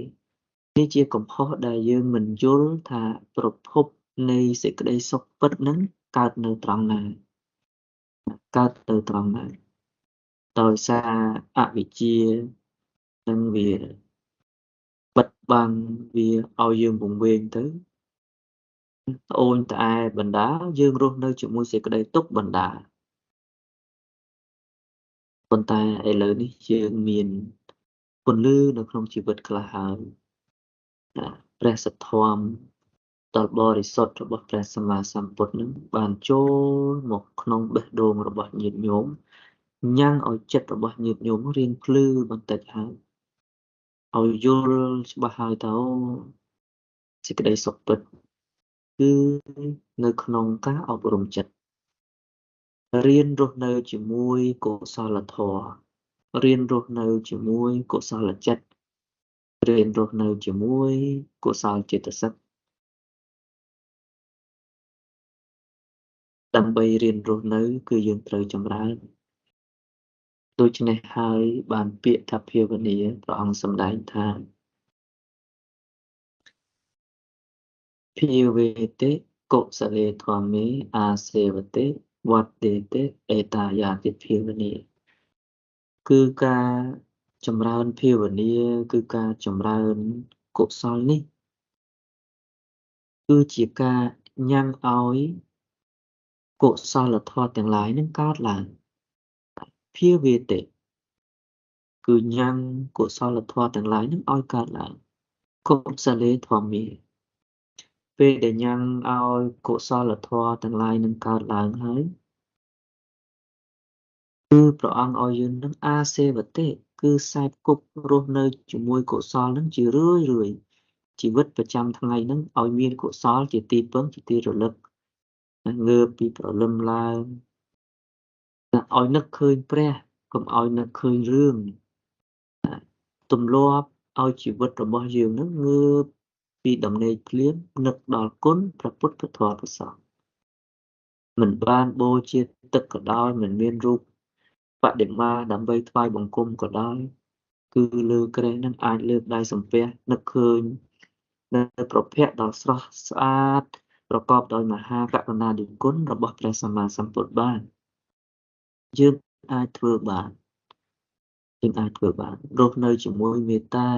នេះជាកំហុសដែលយើងមិនយល់ថាប្រភពនៃសេចក្តីសុខពិតនឹងកើតនៅត្រង់ណាកើតទៅត្រង់ណាដោយសារអវិជ្ជានឹងវាបិទបាំងវាឲ្យយើងវង្វេងទៅត្អូញត្អែបណ្ដាយើងរស់នៅជាមួយសេចក្តីទុក្ខបណ្ដាប៉ុន្តែឥឡូវនេះយើងមានពន្លឺនៅក្នុងជីវិតខ្លះហើយព្រះសទ្ធំដល់បរិសុទ្ធរបស់ព្រះសម្មាសម្ពុទ្ធនឹងបានចូលមកក្នុងបេះដូងរបស់ញាតិញោមញ៉ាំងឲ្យចិត្តរបស់ញាតិញោមរៀងភ្លឺបន្តិចហើយឲ្យយល់ច្បាស់ហើយទៅសេចក្តីសុខពិតគឺនៅក្នុងការអប់រំចិត្តរៀនរស់នៅជាមួយកុសលធម៌រៀនរស់នៅជាមួយកុសលចិត្តរៀនរស់នៅជាមួយកុសលចេតសិកដើម្បីរៀនរស់នៅគឺយើងត្រូវចម្រើនដូច្នេះហើយបានពាក្យថាភាវនាព្រះអង្គសម្ដែងថាភាវេតិកុសលេធម្មេអាសេវតិវត្តេតិអេតាយាតិភាវនាគឺការចម្រើនភាវនាគឺការចម្រើនកុសលនេះគឺជាការញ៉ាំងឲ្យកុសលធម៌ទាំងឡាយនឹងកើតឡើងភាវេតិគឺញ៉ាំងកុសលធម៌ទាំងឡាយនឹងឲ្យកើតឡើងកុសលេធម្មេពេលដែលញ៉ាំងឲ្យកុសលធម៌ទាំងឡាយនឹងកើតឡើងហើយគឺព្រះអង្គឲ្យយើងនឹងអាសេវតិគឺសែបគប់រស់នៅជាមួយកុសលនឹងជារឿយរឿយជីវិតប្រចាំថ្ងៃនឹងឲ្យមានកុសលជាទីពឹងជាទីរលឹកងើបពីព្រលឹមឡើងឲ្យនឹកឃើញព្រះកុំឲ្យនឹកឃើញរឿងទម្លាប់ឲ្យជីវិតរបស់យើងនឹងងើបពីដំណេកភ្លាមនឹកដល់គុណព្រះពុទ្ធព្រះធម៌ព្រះសង្ឃមិនបានបូជាទឹកក៏ដោយមិនមានរូបបដិមាដើម្បីថ្វាយបង្គំក៏ដោយគឺលើក្រែនឹងអាចលើកដៃសំពះនឹកឃើញនៅប្រភពដ៏ស្រស់ស្អាតប្រកបដោយមហាករុណាធិគុណរបស់ព្រះសម្មាសម្ពុទ្ធបានយើងអាចធ្វើបានយើងអាចធ្វើបានរស់នៅជាមួយមេត្តា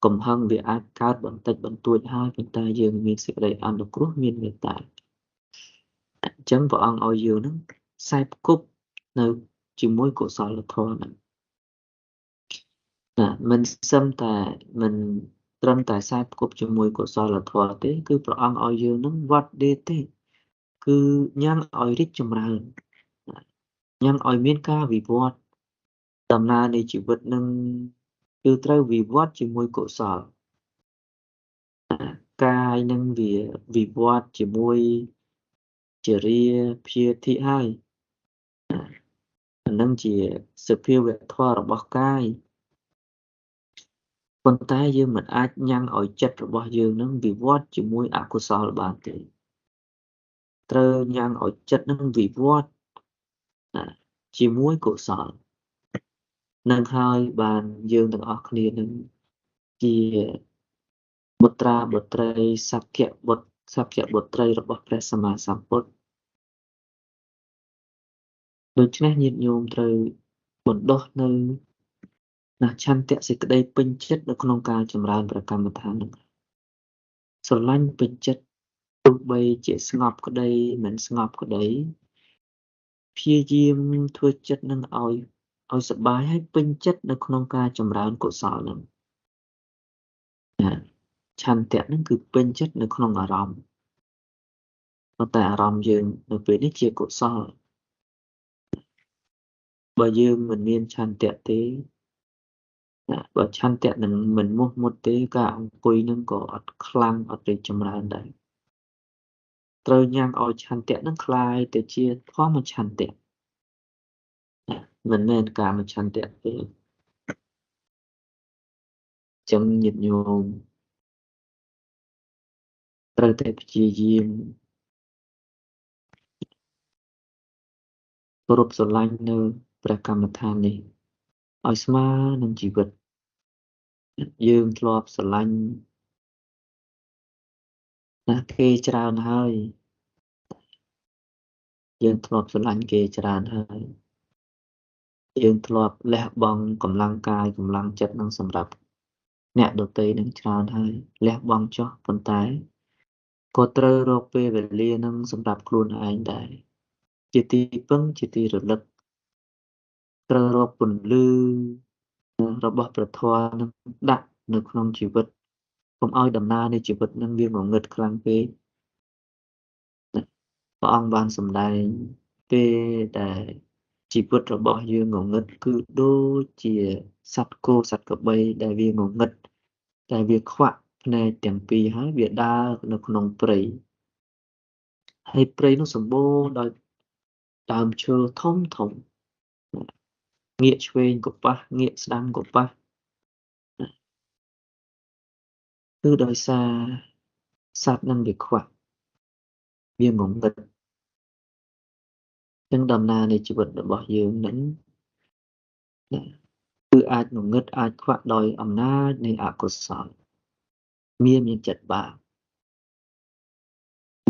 កំហឹងវាអាចកើតបន្តិចបន្តួចហើយប៉ុន្តែយើងមានសេចក្តីអនុគ្រោះមានមេត្តាអញ្ចឹងព្រះអង្គឲ្យយើងនឹងសែបគប់នៅជាមួយកុសលធម៌ហ្នឹង ណាមិនសឹមតែមិនត្រឹមតែខ្សែផ្គប់ជាមួយកុសលធម៌ទេ គឺព្រះអង្គឲ្យយើងនឹងវត្តដេទេ គឺញ៉ាំងឲ្យរីកចម្រើន ញ៉ាំងឲ្យមានការវិវត្ត ដំណើរនៃជីវិតនឹងគឺត្រូវវិវត្តជាមួយកុសល កាយនឹងវាវិវត្តជាមួយជារាព្យាធិហើយ អានឹងជាសភាវៈធម៌របស់កាយ ប៉ុន្តែយើងមិនអាចញ៉ាំងឲ្យចិត្តរបស់យើងនឹងវិវត្តជាមួយអកុសលបានទេ ត្រូវញ៉ាំងឲ្យចិត្តនឹងវិវត្តជាមួយកុសលនឹងហើយ បានយើងទាំងអស់គ្នានឹងជាបុត្រាបុត្រីសក្យបុត្រសក្យបុត្រីរបស់ព្រះសម្មាសម្ពុទ្ធ។ ដូច្នេះញាតិញោមត្រូវបណ្ដុះនៅណាឆន្ទៈសេចក្តីពេញចិត្តនៅក្នុងការចម្រើនព្រះកម្មដ្ឋាននឹង ស្រឡាញ់ពេញចិត្ត ទោះបីជាស្ងប់ក្តីមិនស្ងប់ក្តី ព្យាយាមធ្វើចិត្តនឹងឲ្យសប្បាយ ហើយពេញចិត្តនៅក្នុងការចម្រើនកុសលនឹងណា។ ឆន្ទៈនឹងគឺពេញចិត្តនៅក្នុងអារម្មណ៍ ប៉ុន្តែអារម្មណ៍យើងនៅពេលនេះជាកុសល។ បើយើងមិនមានឆន្ទៈទេណា បើឆន្ទៈនឹងមិនមោះមុតទេ ការអង្គុយនឹងក៏អត់ខ្លាំងអត់រីកចម្រើនដែរ ត្រូវញ៉ាំងឲ្យឆន្ទៈនឹងคล้ายទៅជាធម្មឆន្ទៈណា មិនមែនកាមឆន្ទៈទេ។ ចឹងញាតិញោមត្រូវតែព្យាយាមគោរពស្រឡាញ់នៅព្រះកម្មដ្ឋាននេះឲ្យស្មើនឹងជីវិត យើងធ្លាប់ស្រឡាញ់ណាគេច្រើនហើយ យើងធ្លាប់ស្រឡាញ់គេច្រើនហើយ យើងធ្លាប់លះបង់កម្លាំងកាយកម្លាំងចិត្តនឹងសម្រាប់អ្នកដទៃនឹងច្រើនហើយ លះបង់ចោះ ប៉ុន្តែក៏ត្រូវរកពេលវេលានឹងសម្រាប់ខ្លួនឯងដែរ ជាទីពឹងជាទីរលឹក ត្រូវរកពន្លឺរបស់ព្រះធម៌នឹងដាក់នៅក្នុងជីវិត កុំឲ្យដំណើរនៃជីវិតនឹងវាងងឹតខ្លាំងពេក។ ព្រះអង្គបានសម្ដែងពេលដែលជីវិតរបស់យើងងងឹត គឺដូចជាសត្វគោសត្វក្របីដែលវាងងឹត តែវាខ្វាក់ភ្នែកទាំងពីរ ហើយវាដើរនៅក្នុងព្រៃ ហើយព្រៃនោះសម្បូរដោយដើមឈើធំធំ ងាកឆ្វេងក៏ប៉ះ ងាកស្ដាំក៏ប៉ះ គឺដោយសារសត្វនឹងវាខ្វាក់ វាងងឹត ចឹងដំណើរនៃជីវិតរបស់យើងនឹងគឺអាចងងឹតអាចខ្វាក់ដោយអំណាចនៃអកុសល មានចិត្តបាប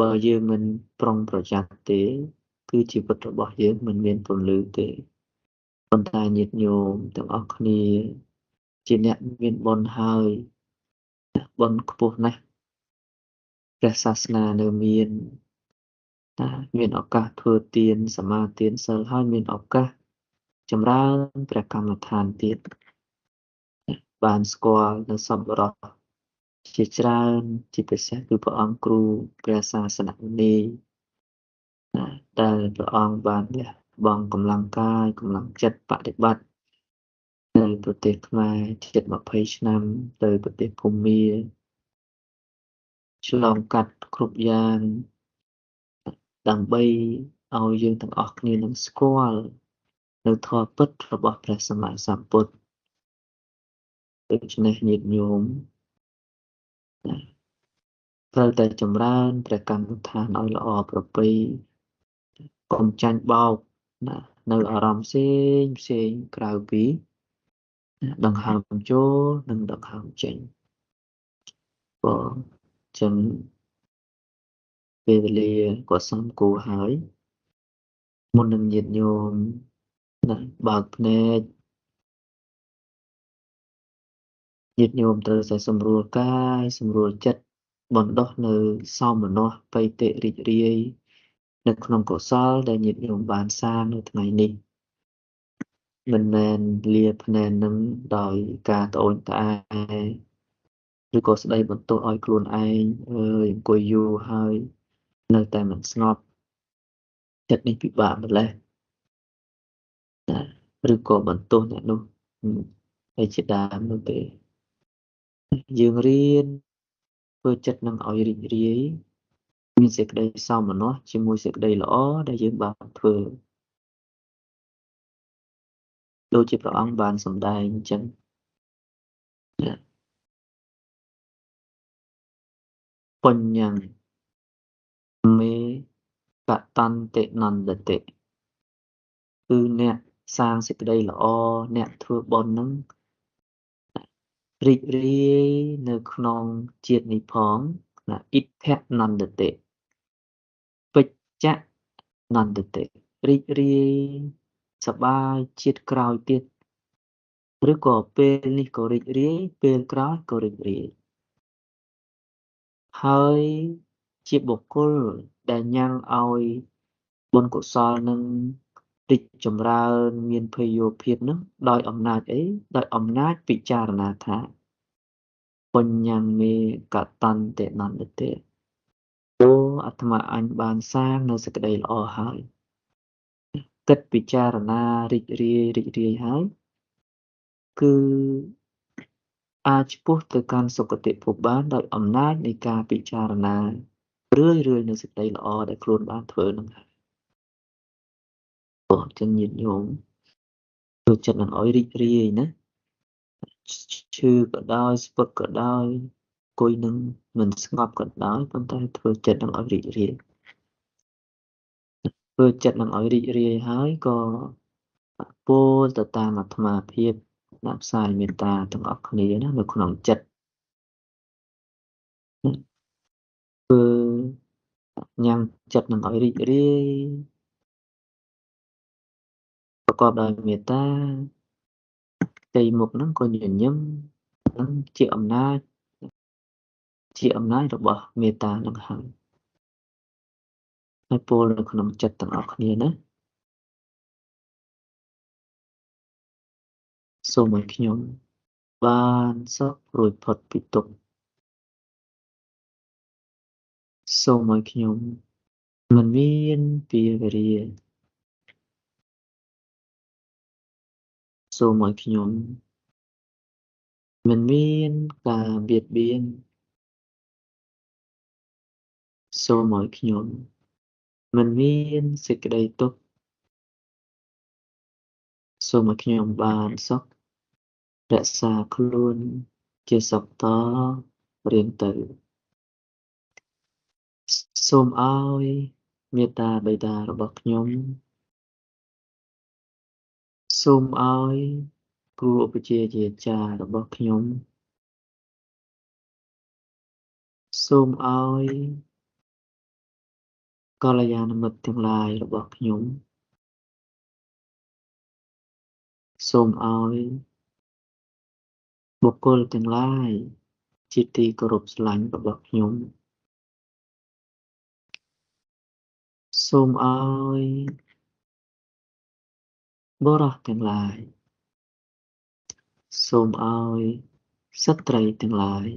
បើយើងមិនប្រុងប្រយ័ត្នទេ គឺជីវិតរបស់យើងមិនមានពន្លឺទេ។ ប៉ុន្តែញាតិញោមទាំងអស់គ្នាជាអ្នកមានបុណ្យហើយ បុណ្យខ្ពស់ណាស់ ព្រះសាសនានៅមានណា មានឱកាសធ្វើទានសមាទានសិល ហើយមានឱកាសចម្រើនព្រះកម្មដ្ឋានទៀត បានស្គាល់នៅសប្បុរសជាច្រើន ជាពិសេសគឺព្រះអង្គគ្រូព្រះសាសនមុនីណា ដែលព្រះអង្គបានលះបង់កម្លាំងកាយកម្លាំងចិត្តបដិបត្តិនៅប្រទេសខ្មែរជិត20ឆ្នាំ ទៅប្រទេសភូមាឆ្លងកាត់គ្រប់យ៉ាង ដើម្បីឲ្យយើងទាំងអស់គ្នានឹងស្គាល់នៅធម៌ពិតរបស់ព្រះសម្មាសម្ពុទ្ធ។ ដូច្នេះញាតិញោមត្រូវតែចម្រើនព្រះកម្មដ្ឋានឲ្យល្អប្រពៃ កុំចាញ់បោកណានៅអារម្មណ៍ផ្សេងផ្សេងក្រៅពីដង្ហើមចូលនិងដង្ហើមចេញ។ បងចឹងពេលវេលាក៏សំគួរហើយ មុននឹងញាតិញោមណាបើកភ្នែក ញាតិញោមត្រូវតែសម្រួលកាយសម្រួលចិត្ត បណ្ដោះនៅសោមនស្សបៃតិរីករាយនៅក្នុងកុសលដែលញាតិញោមបានសាងនៅថ្ងៃនេះ។ មិនមែនលាភ្នែននឹងដោយការត្អូញត្អែឬក៏ស្ដីបន្ទោសឲ្យខ្លួនឯងអើយអង្គុយយូរហើយនៅតែមិនស្ងប់ចិត្តនេះពិបាកម្លេះណាឬក៏បន្ទោសអ្នកនោះហើយជាដើមនោះទេយើងរៀនធ្វើចិត្តនឹងឲ្យរីករាយមានសេចក្តីសោមនស្សជាមួយសេចក្តីល្អដែលយើងបានធ្វើដូចជាព្រះអង្គបានសម្ដែងអញ្ចឹងបញ្ញੰមេកតន្តិនន្ទតិគឺអ្នកសាងសេចក្តីល្អអ្នកធ្វើបុណ្យនឹងរីករាយនៅក្នុងជាតិនេះផងណាអ៊ិទ្ធនន្ទតិបច្ចៈនន្ទតិរីករាយសប្បាយជាតិក្រោយទៀតឬក៏ពេលនេះក៏រីករាយពេលក្រោយក៏រីករាយហើយជាបុគ្គលដែលញ៉ាំងឲ្យបុណ្យកុសលនឹងរីកចម្រើនមានភយោភាពនឹងដោយអំណាចអីដោយអំណាចពិចារណាថាបញ្ញមេកតន្តិនន្ទតិអូអាត្មាអញបានសាងនៅសេចក្តីល្អហើយគិតពិចារណារីករាយរីករាយហើយគឺអាចឆ្ពោះទៅកាន់សុគតិភពបានដោយអំណាចនៃការពិចារណារឿយរឿយនៅសេចក្តីល្អដែលខ្លួនបានធ្វើនឹងហើយអូចឹងញាតិញោមធ្វើចិត្តនឹងឲ្យរីករាយណាឈឺក៏ដោយស្ពឹកក៏ដោយអង្គុយនឹងមិនស្ងប់ក៏ដោយប៉ុន្តែធ្វើចិត្តនឹងឲ្យរីករាយធ្វើចិត្តនឹងឲ្យរីករាយហើយក៏ពោលទៅតាមអាត្មាភាពដាក់ផ្សាយមេត្តាទាំងអស់គ្នាណានៅក្នុងចិត្តធ្វើញ៉ាំចិត្តនឹងឲ្យរីករាយប្រកបដោយមេត្តាផ្ទៃមុខហ្នឹងក៏ញញឹមហ្នឹងជាអំណាចរបស់មេត្តានឹងហើយហើយពោលនៅក្នុងចិត្តទាំងអស់គ្នាណាសូមឲ្យខ្ញុំបានសុខរួចផុតពីទុក្ខសូមឲ្យខ្ញុំមិនមានពៀវរាសូមឲ្យខ្ញុំមិនមានការបៀតបៀនសូមឲ្យខ្ញុំមិនមានសេចក្តីទុក្ខសូមឲ្យខ្ញុំបានសុខរក្សាខ្លួនជាសុខតរៀងទៅសូមឲ្យមេត្តាបិតារបស់ខ្ញុំសូមឲ្យគ្រូឧបជាយាចារ្យរបស់ខ្ញុំសូមឲ្យកល្យាណមិត្តទាំងឡាយរបស់ខ្ញុំសូមឲ្យបុគ្គលទាំងឡាយជាទីគោរពស្រឡាញ់របស់ខ្ញុំសូមឲ្យបុរសទាំងឡាយសូមឲ្យស្ត្រីទាំងឡាយ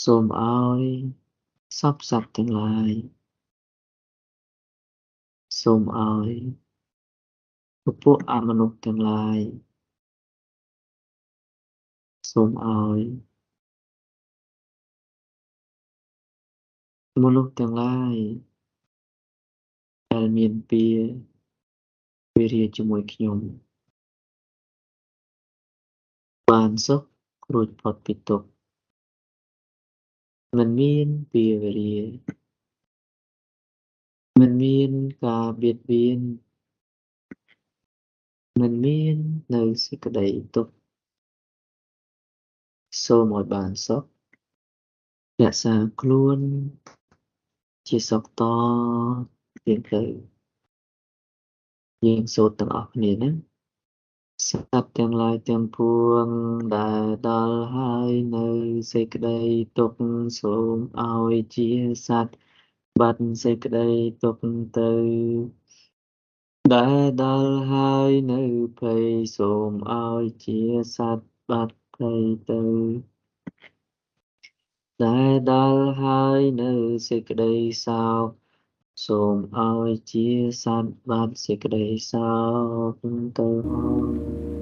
សូមឲ្យសព្វសត្វទាំងឡាយសូមឲ្យពពួកអមនុស្សទាំងឡាយសូមឲ្យមនុស្សទាំងឡាយដែលមានពៀវេរាជាមួយខ្ញុំបានសុខរួចផុតពីទុក្ខមិនមានពៀវេរាមិនមានការបៀតបៀនមិនមាននៅសេចក្តីទុក្ខសូមឲ្យបានសុខរក្សាខ្លួនជាសុខតទៀងទៅយើងសូត្រទាំងអស់គ្នាណាសត្វទាំងឡាយទាំងពួងដែលដល់ហើយនៅសេចក្តីទុក្ខសូមឲ្យជាសត្វ បាត់សេចក្តីទុក្ខទៅ ដែលដល់ហើយនៅភ័យ សូមឲ្យជាសត្វបាត់ភ័យទៅ ដែលដល់ហើយនៅសេចក្តីសោក សូមឲ្យជាសត្វបាត់សេចក្តីសោកទៅ។